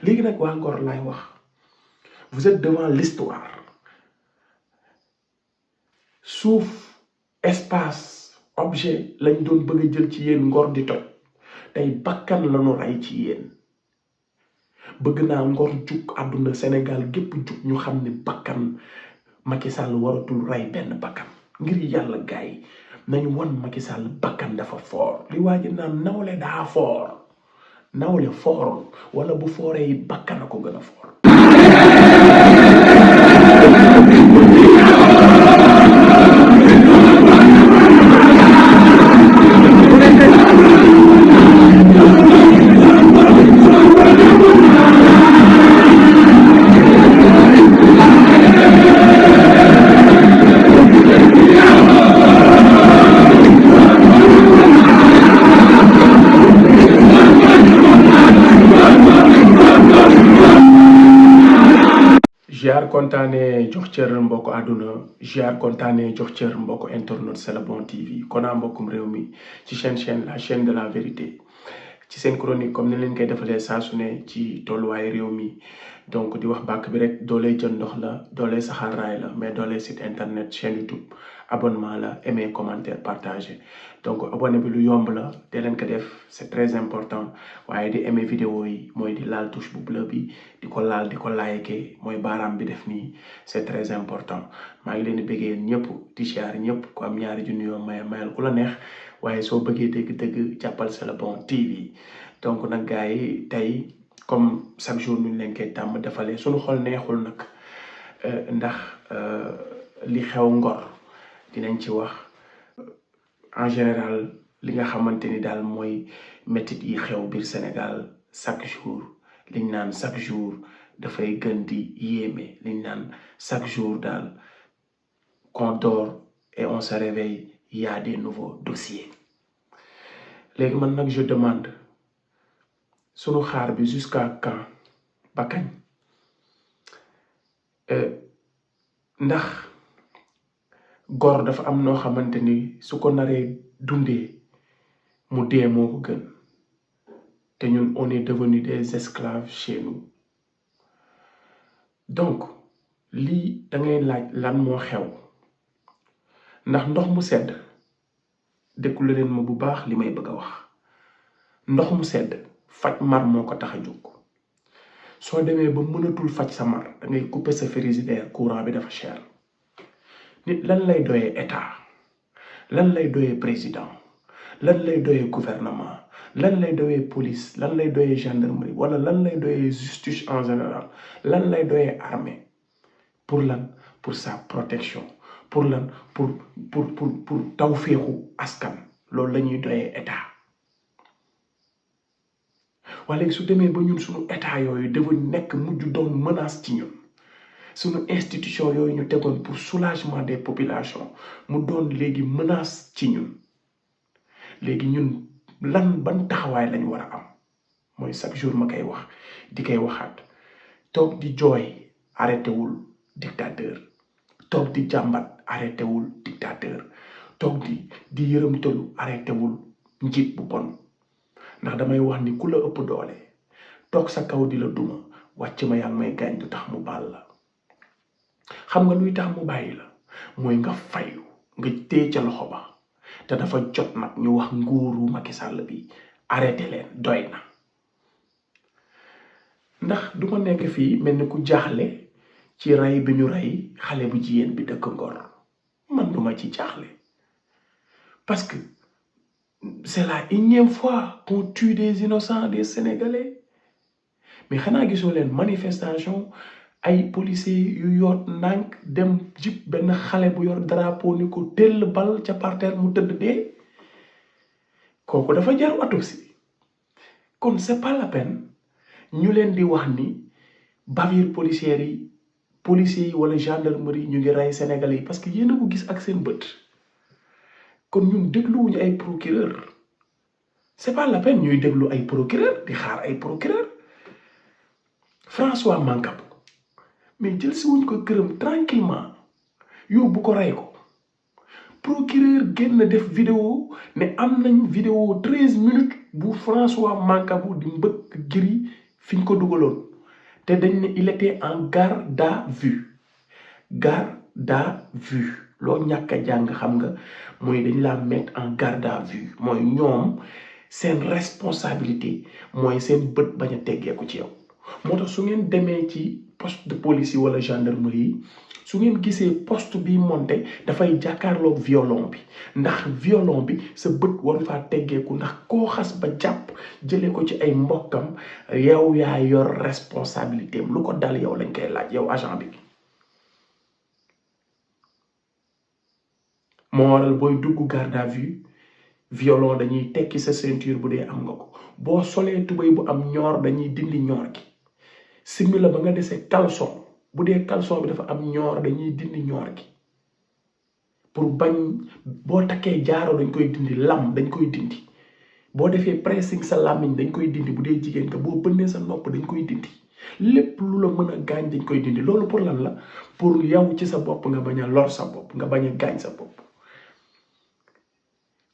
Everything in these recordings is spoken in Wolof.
léegi nag waa Ngor laay wax vous êtes devant l'histoire suuf espace objet lañ doon bëgg a jël ci yéen Ngor di toj tey bakkan lañu rey ci yéen bëgg naa Ngor jug àdduna Sénégal gépp jug ñu xam ne bakkan Macky Sall waratul rey benn bakkan ngir yàlla gaay nañu won Macky Sall bakkan dafa fort li waa ji naan nawle daa fort nawle fort wala bu fooree it bakkan a ko gën a fort Jiar kontaane jox cër mbokk àdduna jiar kontaane jox cër mbokk internet C'est le bon TV Kona mbokkum réew mi ci chaîne la chaîne de la vérité ci seen chronique comme ni leen koy defalee saa su ne ci tolluwaay réew mi donc di wax bàkk bi rek doolee jën ndox la doolee saxaar raay la mais doolee site internet chaîne YouTube abonnement la aimer commentaire partager donc abonné bi lu yomb la te leen ko def c'est très important waaye di aimer vidéo yi mooy di laal touche bu bleu bi di ko laal di ko liker mooy baaraam bi def nii c'est très important maa ngi leen di bëggee ñëpp di siyaar ñëpp ku am ñaari junni yoo mayal ku la neex waaye soo bëggee dëgg-dëgg jàppal C'est le bon TV donc nag gars yi tey comme chaque jour ñu leen koy tàmm defalee suñu xol neexul nag ndax li xew Ngor dinañ ci wax en général li nga xamante ni daal mooy métit yi xew biir Sénégal chaque jour liñ naan chaque jour dafay gën di yéeme liñ naan chaque jour daal qu'on dort et on se réveille il y a des nouveaux dossiers léegi man nag je demande sunu xaar bi jusqu'à quand ba kañ ndax góor dafa am noo xamante ni su ko naree dundee mu dee moo ko gën te ñun on est devenu des esclaves chez nous donc lii da ngay laaj lan moo xew ndax ndox mu sedd déglu leen ma bu baax li may bëgg a wax ndox mu sedd faj mar moo ko tax a jóg soo demee ba mënatul faj sa mar da ngay couper sa frigidaire courant bi dafa cher nit lan lay doyee état lan lay doyee président lan lay doyee gouvernement lan lay doyee police lan lay doyee gendarmerie wala lan lay doyee justice en général lan lay doyee armée pour lan pour sa protection pour lan pour tawféexu askan loolu la ñuy doyee état waaye léegi su demee ba ñun suñu état yooyu dafa nekk mujj doon menace ci ñun suñu institution yooyu ñu tegoon pour soulagement des populations mu doon léegi menace ci ñun léegi ñun lan ban taxawaay lañ war a am mooy chaque jour ma koy wax di koy waxaat toog di jooy arrêté wul dictateur toog di jàmbat arrêté wul dictateur toog di yërëmtalu arrêté wul njiit bu bon ndax damay wax ni ku la ëpp doole toog sa kaw di la duma wàcc ma yaa ngi may gaañ du tax mu baal la xam nga luy tax mu bàyyi la mooy nga fayu nga téye ca loxo ba te dafa jot nag ñu wax nguuru Macky Sall bi arrêté leen doy na ndax du ma nekk fii mel ni ku jaaxle ci rey bi ñu rey xale bu jigéen bi dëkk Ngor man duma ci jaaxle parce que c'est la énième fois qu'on tue des innocents des Sénégalais mais xanaa gisoo leen manifestation ay policiers yu yoot ndànk dem jib benn xale bu yor drapeau ni ko tell bal ca parterre mu tëdd dee kooku dafa jar autopsie kon c'est pas la peine ñu leen di wax ni bavure policière yi policiers yi wala gendarmerie ñu ngi rey Sénégalais yi parce que yéen a ko gis ak seen bët kon ñun dégluwuñu ay procureur c'est pas la peine ñuy déglu ay procureur di xaar ay procureur François Mancabou mais jël si wuñ ko këram tranquillement yóbbu ko rey ko procureur génn def vidéo ne am nañ vidéo 13 minutes bu François Mancabou di mbëkk giri fiñ ko dugaloon te dañ ne il était en garde à vue garde à vue loo ñàkk a jàng xam nga mooy dañ la mettre en garde à vue mooy ñoom seen responsabilité mooy seen bët bañ a teggeeku ci yow moo tax su ngeen demee ci poste de police yi wala gendarmerie yi su ngeen gisee poste bi monté dafay jàkkaarloog violon bi ndax violon bi sa bët waru faa teggeeku ndax koo xas ba jàpp jëlee ko ci ay mbokkam yow yaa yor responsabilité am lu ko dal yow lañ koy laaj yow agent bi moo waral booy dugg garde à vue violon dañuy tekki sa ceinture bu dee am nga ko boo solee tubéy bu am ñoor dañuy dindi ñoor gi simmi la ba nga desee caleçon bu dee caleçon bi dafa am ñoor dañuy dindi ñoor gi pour bañ boo takkee jaaro dañ koy dindi lam dañ koy dindi boo defee pressing sa làmmiñ dañ koy dindi bu dee jigéen nga boo bënnee sa nopp dañ koy dindi lépp lu la mën a gaañ dañ koy dindi loolu pour lan la pour yow ci sa bopp nga bañ a lor sa bopp nga bañ a gaañ sa bopp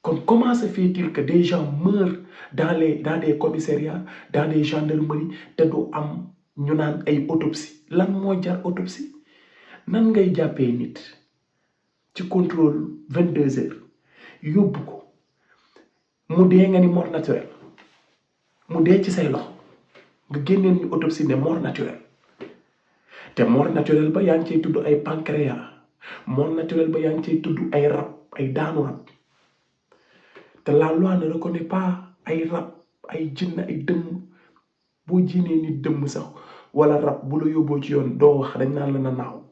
kon comment se fait-il que des gens meurent dans des commissariats dans des gendarmeries te du am ñu naan ay autopsie lan moo jar autopsie nan ngay jàppee nit ci contrôle 22 heures yóbbu ko mu dee nga ni mort naturelle mu dee ci say loxo nga génneel ñu autopsie ne mort naturelle te mort naturelle ba yaa ngi ciy tudd ay pancréas mort naturelle ba yaa ngi ciy tudd ay rab ay daanu rab te la loi ne reconnaît pas ay rab ay jinn ay dëmm boo jiinee nit dëmm sax wala rab bu la yóbboo ci yoon doo wax dañ naan la na naaw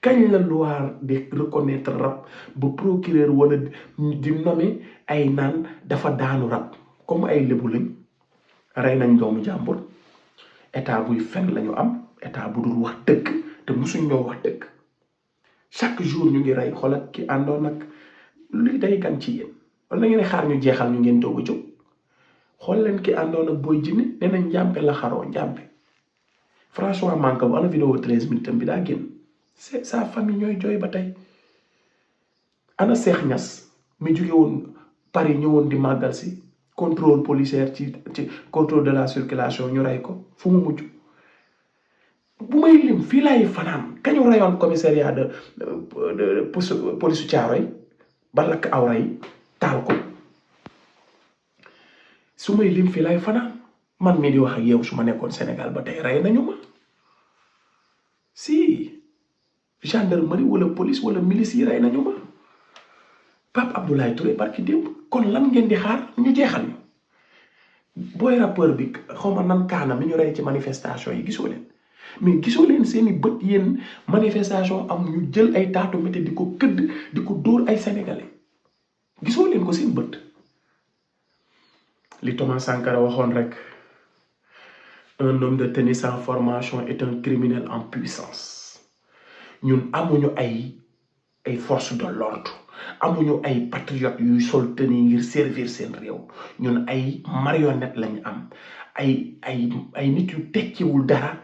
kañ la loi di reconnaître rab ba procureur wala di nommer ay naan dafa daanu rab comme ay lébu lañ rey nañ doomu jàmbur état buy fen lañu am état bu dul wax dëgg te musuñ ñoo wax dëgg chaque jour ñu ngi rey xoolal ki àndoon nag luy day gan ci yéen wala ngeen xaar ñu jeexal ñu ngeen doog a jóg xool leen ki àndoon ak booy jinne nee nañ njàmpe la xaroo njàmpe François Manka bu ana vidéo 13 minutes bi daa génn c'est sa famille ñooy jooy ba tey ana Cheikh Niass mi jóge woon Paris ñëwoon di màggal si contrôle policier ci contrôle de la circulation ñu rey ko fu mu mujj bu may lim fii laay fanaan kañu rayoon commissariat de police Thiaroye ba lakk awra yi taal ko su may lim fii laay fanaan man mii di wax ak yow su ma nekkoon Sénégal ba tey rey nañu ma si gendarmerie wala police wala milice yi rey nañu ma Pape Abdoulaye Touré barki démb kon lan ngeen di xaar ñu jeexal ñu booy rappeur bi xawma nan kaana mi ñu rey ci manifestation yi gisoo leen mais gisoo leen seeni bët yéen manifestation am ñu jël ay taatu mété di ko këdd di ko dóor ay sénégalais gisoo leen ko seen bët li Thomas Sankara waxoon rek un homme de tenue sans formation est un criminel en puissance ñun amuñu ay force de l'ordre amuñu ay patriotes yuy sol tenue ngir servir seen réew ñun ay marionnette lañu am ay nit yu tekkiwul dara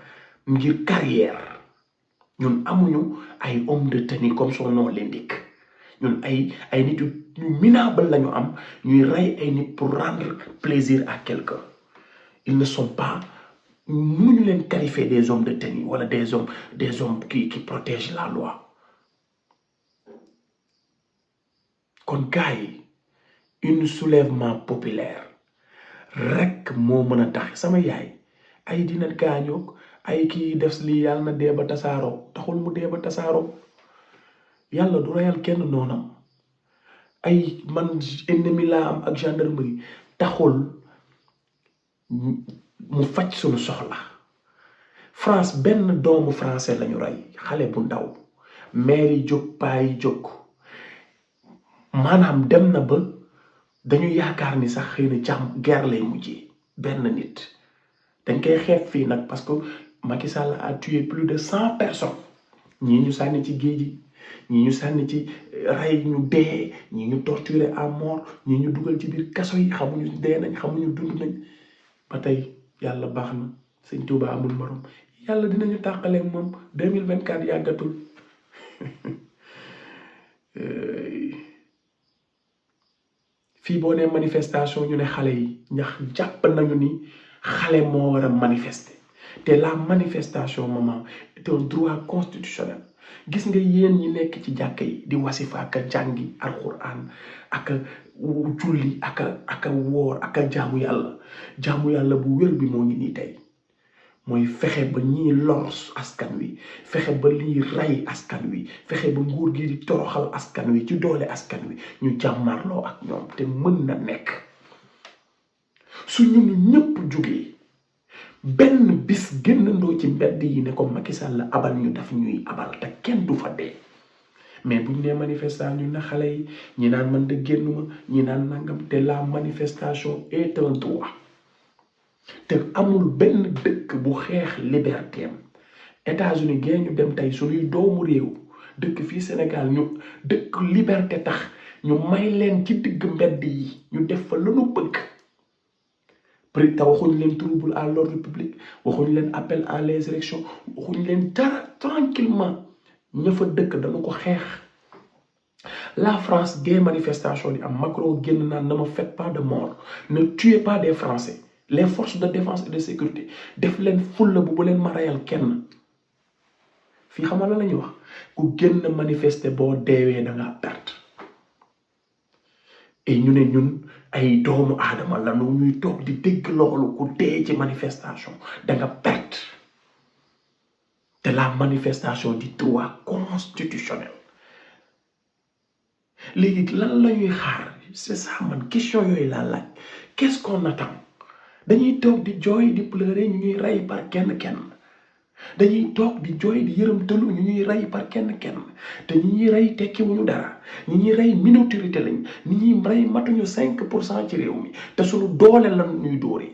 ngir carrière ñun amuñu ay homme de tenue comme son nom l'indique ñun ay nit yu minable lañu am ñuy rey ay nit pour rendre plaisir à quelqu'un ils ne sont pas mënuñu leen qualifier des hommes de tenue wala des hommes qui protègent la loi kon gars yi un soulèvement populaire rek moo mën a tax sama yaay ay dina gaañoog ay kii def lii yàlla na dee ba tasaaroo taxul mu dee ba tasaaroo yàlla du reyal kenn noonam ay man ennemi laa am ak gendarmerie taxul mu faj suñu soxla France benn doomu français lañu rey xale bu ndaw maire yi jóg paa yi jóg maanaam dem na ba dañu yaakaar ni sax xëy na jàmm guerre lay mujjee benn nit dañ koy xeeb fii nag parce que Macky Sall a tué plus de 100 personnes ñii ñu sànni ci géej gi ñii ñu sànni ci rey ñu dee ñii ñu torturé à mort ñii ñu dugal ci biir kaso yi xamuñu dee nañ xamuñu dund nañ ba tey yàlla baax na sëñ Touba amul morom yàlla dinañu tàqaleeg moom 2024 yàggatul fii boo nee manifestation ñu ne xale yi ndax jàpp nañu ni xale moo war a manifester te la manifestation maman est un droit constitutionnel gis nga yéen ñi nekk ci jàkka yi di wasifa ak jàngi alquran ak julli ak woor ak jaamu yàlla bu wér bi moo ngi nii tey mooy fexe ba ñii lor askan wi fexe ba lii ray askan wi fexe ba nguur gi di toroxal askan wi ci doole askan wi ñu jàmmarloo ak ñoom te mën na nekk su ñun ñëpp jugee benn bis génnandoo ci mbedd yi ne ko Macky Sall abal ñu daf ñuy abal te kenn du fa dee mais buñ nee manifestation ñu na xale yi ñi naan man de génnuma ñi naan nangam te la manifestation est un droit te amul benn dëkk bu xeex liberté am États-Unis gee ñu dem tey suñuy doomu réew dëkk fii Sénégal ñu dëkk liberté tax ñu may leen ci digg mbedd yi ñu def fa lanu bëgg te waxuñ leen trouble à l'ordre public waxuñ leen appel à l'insurrection waxuñ leen dara tranquillement ña fa dëkk dañu ko xeex la France gay manifestation di am Macron génn naan ne me faites pas de mort ne tuez pas des Français les forces de défense et de sécurité def leen fulla bu leen ma rayal kenn fii xamal la ñuy wax ku génn manifester boo deewee da nga perte et ñu ne ñun ay doomu aadama la nu ñuy toog di dégg loolu ku dee ci manifestation da nga perte te la manifestation di droit constitutionnel léegi lan la ñuy xaar c'est ça man question yooyu laa laaj qu'est-ce qu'on attend dañuy toog di jooy di pleurer ñu ñuy rey par kenn dañuy toog di jooy di yërëmtalu ñu ñuy rey par kenn te ñi ñuy rey tekkiwuñu dara ñi ñuy rey minorité lañ ñi ñuy rey matuñu 5% ci réew mi te suñu doole lan ñuy dóoree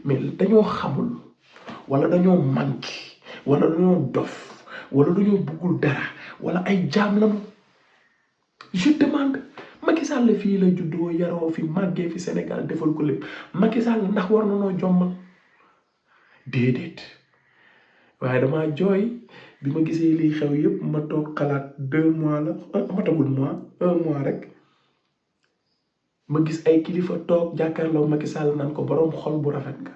mais dañoo xamul wala dañoo manqué wala dañoo dof wala dañoo bëggul dara wala ay jaam lañu je demande Macky Sall fii la juddoo yaroo fi màggee fi Sénégal defal ko lépp Macky Sall ndax war na noo jommal déedéet waaye dama jooy bi ma gisee lii xew yëpp ma toog xalaat 2 mois la matagul mois 1 mois rek ma gis ay kilifa toog jàkkaarloo Macky Sall naan ko boroom xol bu rafet nga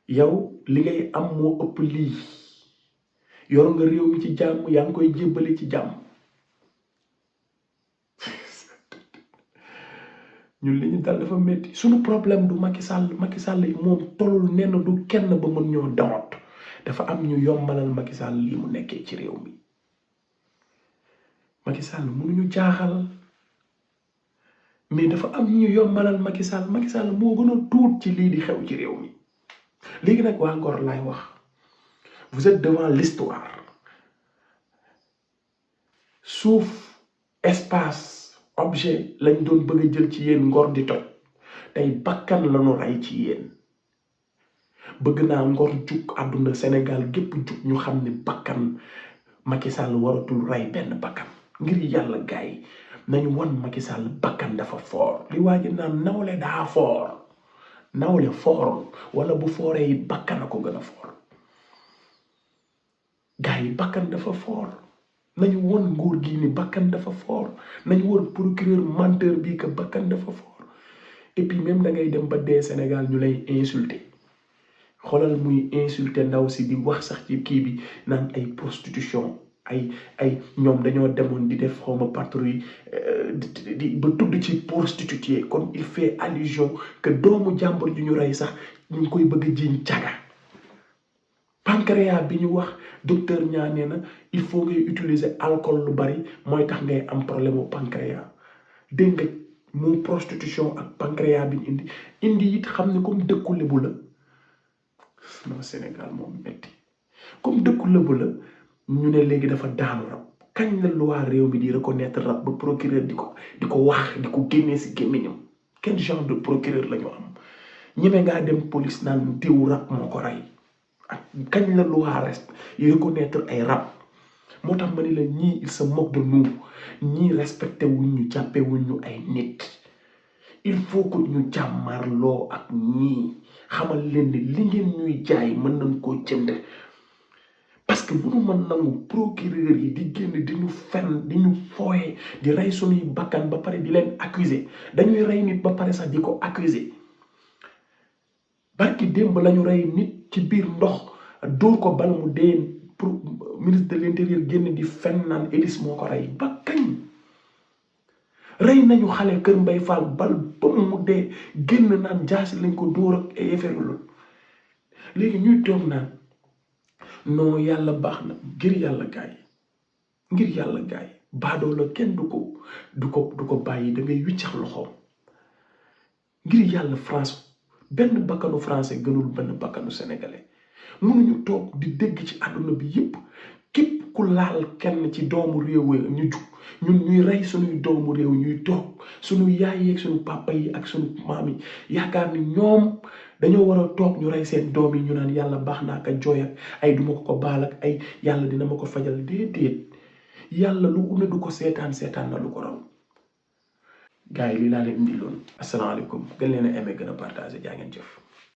yow li ngay am moo ëpp lii yor nga réew mi ci jàmm yaa ngi koy jébbali ci jàmm ñun li ñu dal dafa métti suñu problème du Macky Sall yi moom tolul nenn du kenn ba mën ñoo dawat dafa am ñu yombalal Macky Sall lii mu nekkee ci réew mi Macky Sall mënuñu jaaxal mais dafa am ñu yombalal Macky Sall moo gën a tuut ci lii di xew ci réew mi léegi nag waa Ngor laay wax vous êtes devant l'histoire suuf espace objet lañ doon bëgg a jël ci yéen Ngor di toj tey bakkan lañu rey ci yéen bëgg naa Ngor jug àdduna Sénégal gépp jug ñu xam ne bakkan Macky Sall waratul rey benn bakkan ngir yàlla gaay yi nañu won Macky Sall bakkan dafa foor li waa ji naan nawle daa foor nawle foorul wala bu fooree yi bakkan a ko gën a foor gaay yi bakkan dafa foor nañu won nguur gi ni bakkan dafa foor nañu won procureur menteur bii que bakkan dafa foor et puis même da ngay dem ba dee Sénégal ñu lay insulter xoolal muy insulter ndaw si di wax sax ci kii bi naan ay prostitution ay ñoom dañoo demoon di def xawma patrouille di ba tudd ci prostituée comme il fait allusion que doomu jàmbur ju ñu rey sax ñu ngi koy bëgg a jiiñ caga pancréas bi ñu wax docteur ñaanee na il faut ngay utiliser alcool lu bari mooy tax ngay am problème au pancréas dégg nga mu prostitution ak pancréas bi ñu indi it xam ne comme dëkku Lebu la non Sénégal moom metti comme dëkku Lebu la ñu ne léegi dafa daanu rab kañ la loi réew mi di reconnaître rab ba procureur di ko wax di ko génnee si gémmiñam quel genre de procureur la ñu am ñeme ngaa dem police naan diw rab moo ko rey ak kañ la loi reste yi reconnaître ay rab moo tax ma ni la ñii il se moque de nous ñii respecté wuñ ñu jàppe wuñ ñu ay nit il faut que ñu jàmmarloo ak ñii xamal leen ni li ngeen ñuy jaay mën nañ koo jënd parce que mënu mën nangu procureur yi di génn di ñu fen di ñu fooye di rey suñuy bakkan ba pare di leen accuser dañuy rey nit ba pare sax di ko accuser barki démb lañu rey nit ci biir ndox dóor ko bal mu dee pour ministre de l'intérieur génn di fen naan Élise moo ko rey ba kañ. rey nañu xale kër Mbay Fall bal ba mu dee génn naan jaasi lañ ko dóor ak ay affaire loolu léegi ñuy toog naan non yàlla baax na ngir yàlla gaay ngir yàlla gaay baadoo la kenn du ko bàyyi da ngay wiccax loxoom ngir yàlla France benn bakkanu français gënul benn bakkanu sénégalais mënuñu toog di dégg ci àdduna bi yépp képp ku laal kenn ci doomu réew ñu jug ñun ñuy rey suñuy doomu réew ñuy toog suñu yaay yi ak suñu papa yi ak suñu maam yi yaakaar ni ñoom dañoo war a toog ñu rey seen doom yi ñu naan yàlla baax naa ka jooy ak ay duma ko baal ak ay yàlla dina ma ko fajal déedéet yàlla lu une du ko seetaan na lu ko raw gars yi lii laa leen indiloon asalaamaaleykum gën leen a aimé gën a partagé jaa ngeen jëf